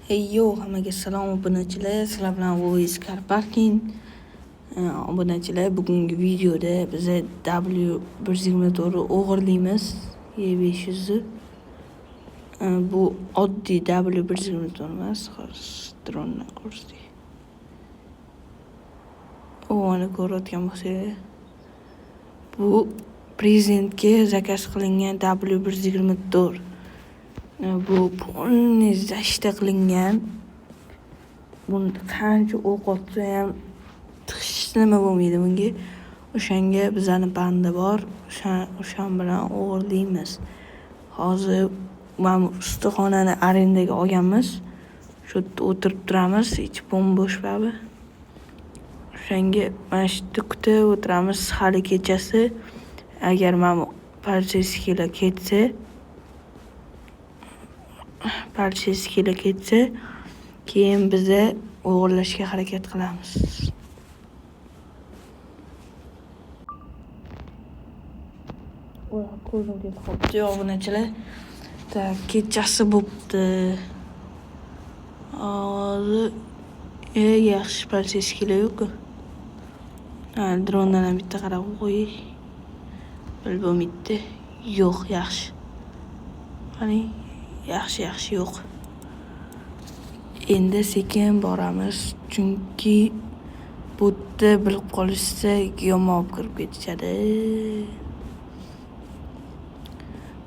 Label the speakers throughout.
Speaker 1: Hey yo, hammaga salom obunachilar, sizlar bilan Voice Car Parking. Obunachilar, bugungi videoda biz W124 o'g'irlaymiz, E500 ni. Bu oddiy W124 emas, hozir drondan ko'rsatay. Uni ko'rayotgan bo'lsanglar, bu prezidentga zakaz qilingan W124. Bu полный защита qilingan. Buni qancha o'q otsa ham hech nima bo'lmaydi bunga. O'shanga bizani banda bor. O'shan bilan o'g'irlaymiz. Hozir mana bu ustaxonani arendaga olganmiz. Shu yerda o'tirib turamiz, ichi bo'm-bo'sh baribir. O'shanga mana shu yerda kutib o'tiramiz hali kechasi. Agar mana bu politseyskiylar ketsa, keyin biza o'g'irlashga harakat qilamiz. Ko'zim ketib qolibdi, obunachilar. Tak, kechasi bo'pti. Hozir yaxshi politseyskiylar yo'q-ku. Ha, drondan ham bitta qarab qo'yay. Bilib bo'lmaydi. Yo'q, yaxshi. Qani, yaxshi yo'q. Endi sekin boramiz, chunki bu yerda bilib qolishsa yomon olib kirib ketishadi.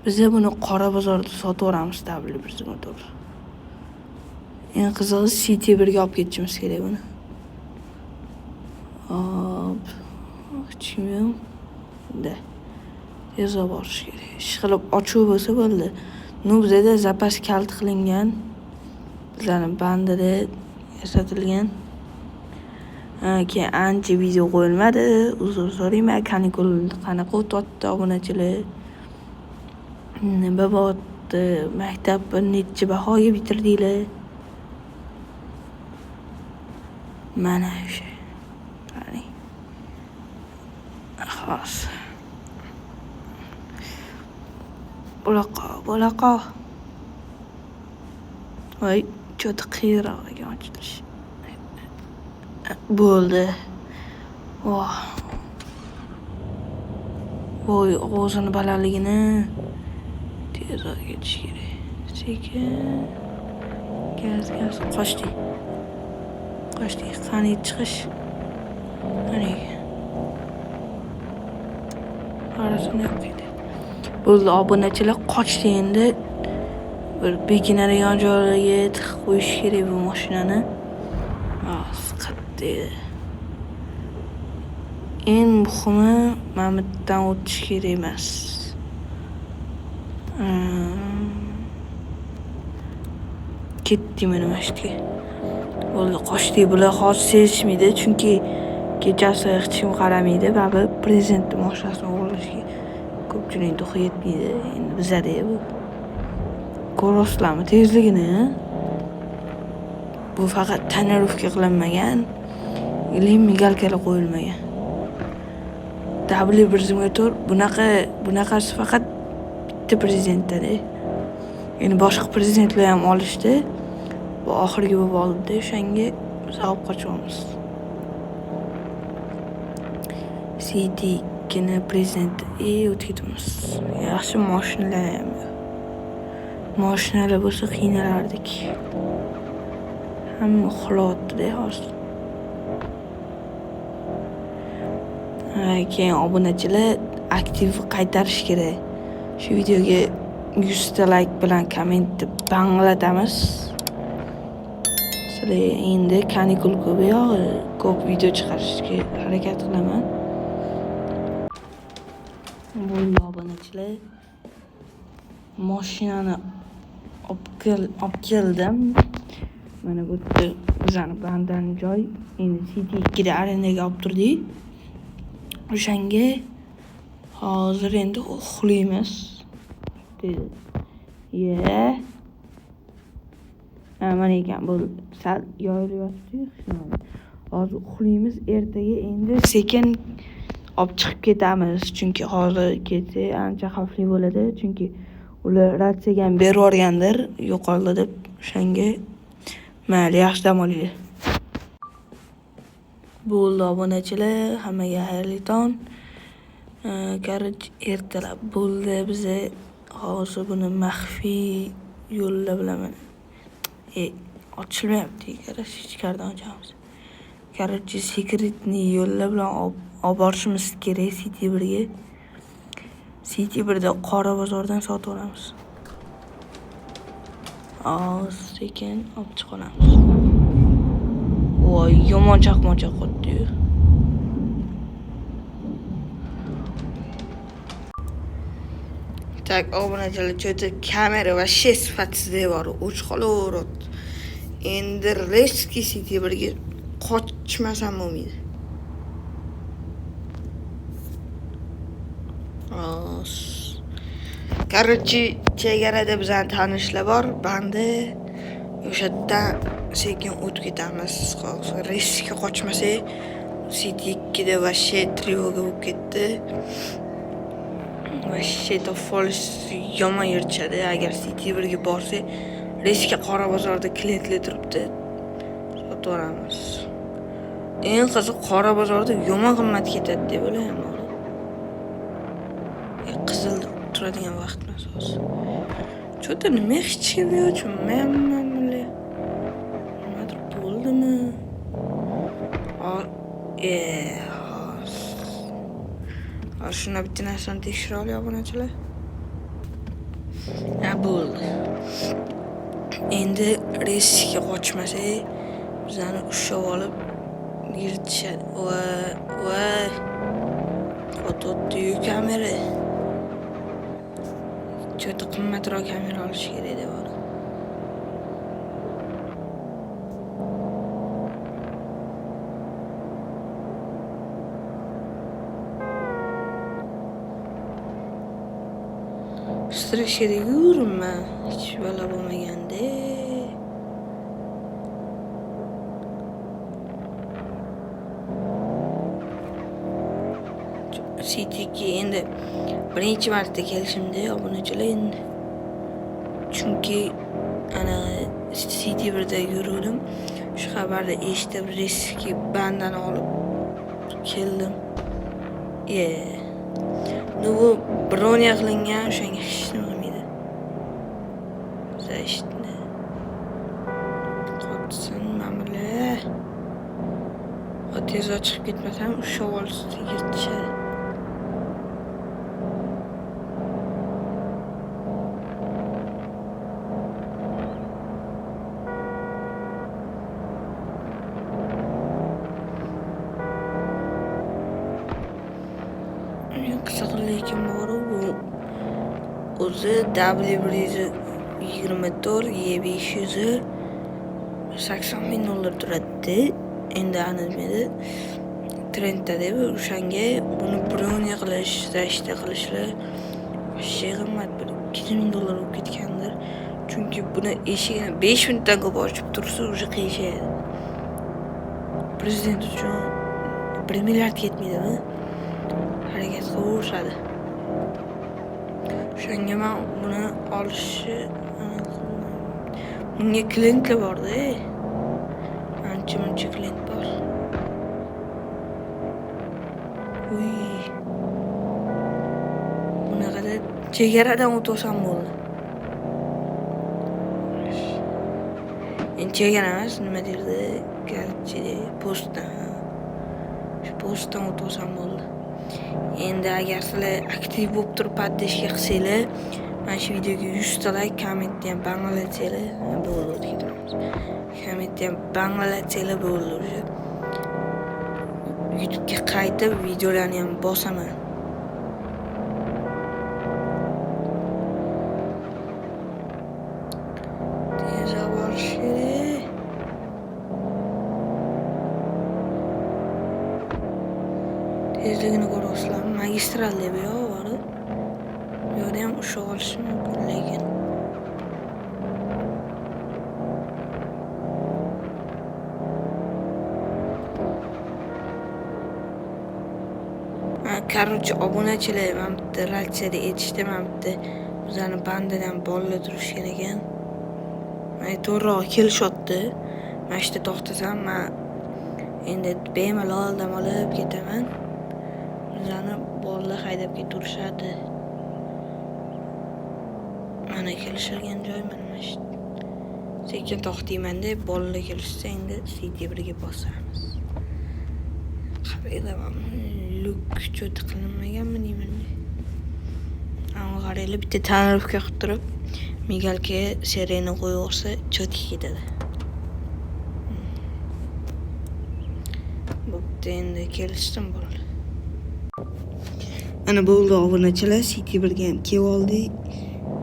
Speaker 1: Biz buni qora bozorda sotaveramiz W124. Eng qizig'i City 1ga olib ketishimiz kerak buni. Hop, hech kim yo'q. Da. Tezroq borish kerak. Ishqilib ochuv bo'lsa bo'ldi. Ну, bizada zapas kalit qilingan. Bizlarning bandada yasatilgan. Keyin ancha video qo'yilmadi. Uzr so'rayman. Kanikul qanaqa o'tyapti obunachilar? Nima bo'lyapti? Maktabni necha bahoga bitirdinglar? Mana o'sha. Qani. Hozir. Bo'laqa. Voy, cho'ti qiyinroq ekan ochilish. Bo'ldi. Voh. Voy, og'zini balandligini tezroq ketish kerak. Sekin. Gaz, qochdik. Qani chiqish? Qani. Qarasini yo'q edi. Bo'ldi, obunachilar, qochdi endi. Bir bekinadigan joylarga tiqib qo'yish kerak bu mashinani. Qattiq edi. Eng muhimi, mana bu yerdan o'tish kerak emas. Ketdik mana shu yerga. Bo'ldi, qochdik. Bular hozir sezishmaydi, chunki kechasi hech kim qaramaydi. Baribir prezidentning mashinasini o'g'irlashga ko'pchilik duxi yetmaydi. Endi bizada bu. Ko'rasizlarmi tezligini? Bu faqat tonirovka qilinmagan, ili migalkalar qo'yilmagan. W124 bunaqasi faqat bitta prezidentda-da. Endi boshqa prezidentlar ham olishdi. Bu oxirgi bo'lib oldi, o'shanga biz olib qochyapmiz. City 2ni prezidenti o'tib ketamiz. Yaxshi mashinalar ham yo'q. Mashinalar bo'lsa qiynalardik. Hamma uxlayapti-da hozir. Keyin obunachilar aktiv qaytarish kerak. Shu videoga 100 ta like bilan kommentni banglatamiz. Sizlar endi kanikul ko'p yog'i, ko'p video chiqarishga harakat qilaman. Bo'ldi obunachilar. Mashinani olib keldim. Mana bu yerda bizani bandan joy. Endi City 2da arendaga olib turdik. O'shanga hozir endi uxlaymiz. Dedi. Ye. Ha, mana ekan bu sal yoyilib yotibdi. Hozir uxlaymiz, ertaga endi sekin olib chiqib ketamiz, chunki hozir ketsak ancha xavfli bo'ladi, chunki ular ratsiyaga ham berib yuborgandir, yo'qoldi deb. O'shanga Mayli, yaxshi dam olinglar. Bo'ldi obunachilar, hammaga xayrli tong. Короче, ertalab bo'ldi. Biza hozir buni maxfiy yo'llar bilan mana ochilmayapti, короче, ichkaridan ochamiz. Короче, секретный yo'llar bilan olib borishimiz kerak City 1ga. City 1da qora bozordan sotib olamiz. Hozir sekin olib chiqamiz. Voy, yomon chaqmoq chaqyapti-yu. Так, obunachilar, cho'ta kamera вообще sifatsiz bor, o'ch qolaveradi. Endi резкий City 1ga qochmasam bo'lmaydi. Короче, chegarada bizani tanishlar bor, bandi o'sha yerdan sekin o'tib ketamiz. Hozir riskga qochmasak, City 2da вообще trevoga bo'lib ketdi. Вообще topib yomon yirtishadi. Agar City 1ga borsak, riskga qora bozorda klientlar turibdi. Sotib olamiz. Eng qiziq qora bozorda yomon qimmat ketadi deb o'ylayman. Qizil turadigan vaqt emas hozir. Cho'ta nima hech kim yo'q, tushunmayapman bular. Nimadir bo'ldimi? Hozir shuna bitta narsani tekshira olay obunachilar. Ha, bo'ldi. Endi riskga qochmasak, bizani ushlab olib yirtishadi. Voy, qotyapti-yu kamera. Cho'ta qimmatroq kamera olish kerak deb o'ylayman. Streshada yuribman, hech balo bo'lmaganda. City 2 endi birinchi marta kelishimda obunachilar endi. Chunki ana City 1da yuruvdim. Shu xabarni eshitib riski bandani olib keldim. Ну bu bronya qilingan, o'shanga hech nima qilmaydi. Zashni. Qotsin mamla. Tezroq chiqib ketmasam ushlab olsa yirtishadi. Qiziq lekin bor bu o'zi W124 E500 80 ming dollar turadi. Endi anilmaydi. Trendda deb o'shanga buni bronya qilish, zashta qilishlar вообще qimmat, bir 2 ming dollar bo'lib ketgandir. Chunki buni eshigini 5 minutdan ko'p ochib tursa уже qiyshayadi. Prezident uchun 1 milliard ketmaydimi? Harakat qilaverishadi. O'shanga men buni olishni bunga klientlar borda. Ancha muncha klient bor. Uy. Bunaqada chegaradan o'tib bo'ldi. Endi chegara emas, nima deydi? Короче, postdan. Shu postdan o'tib bo'ldi. Endi agar sizlar aktiv bo'lib turib поддержка qilsanglar, mana shu videoga 100 ta like, kommentni ham banglatsanglar, bo'ldi, o'tib ketamiz. Kommentni ham banglatsanglar bo'ldi уже. YouTube'ga qaytib videolarni ham bosaman. Tezroq borish kerak. Tezligini ko'ryapsizlarmi? Magistral deb yo'q bor. Bu yerda ham ushlab olishi mumkin lekin. Короче, obunachilar mana bitta ratsiyada aytishdi, mana bitta bizani bandadan bolalar turishgan ekan. Mana to'g'riroq kelishyapti. Mana shu yerda to'xtasam, men endi bemalol dam olib ketaman. Bizani bolalar haydab ketaverishadi. Mana kelishilgan joy mana shu. Sekin to'xtayman deb bolalar kelishsa endi City 1ga bosamiz. Qaranglar, люк cho'ti qilinmaganmi deyman. Ammo qaranglar, bitta tonirovka qilib turib, мигалка sirena qo'yib yuborsa, cho'tga ketadi. Bo'pti, endi kelishsin bolalar. Ana bo'ldi obunachilar, City 1ga ham kelib oldik.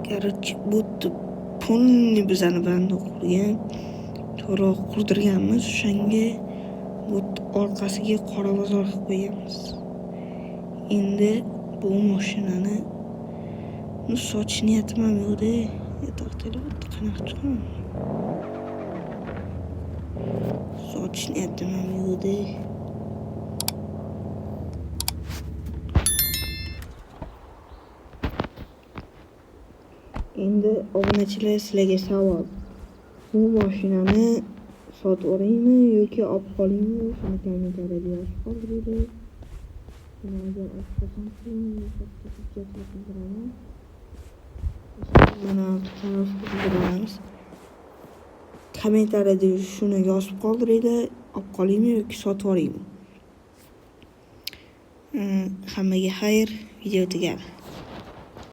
Speaker 1: Короче, bu yerda полный bizani banda qurgan. To'g'ri qurdirganmiz, o'shanga bu orqasiga qora bozor qilib qo'yganmiz. Endi bu mashinani sotish niyatim ham yo'qda. To'xtanglar, bu yerda qanaqa chiqaman? Sotish niyatim ham yo'qda. Endi obunachilar, sizlarga savol. Bu mashinani sotib olaymi yoki olib qolaymi? Shuni kommentariyada yozib qoldiringlar. Buni agar olib qolsam, hujjatli qildiraman. Mana qildiramiz. Kommentariyada shuni yozib qoldiringlar, olib qolaymi yoki sotib olaymi? Hammaga xayr, video tugadi.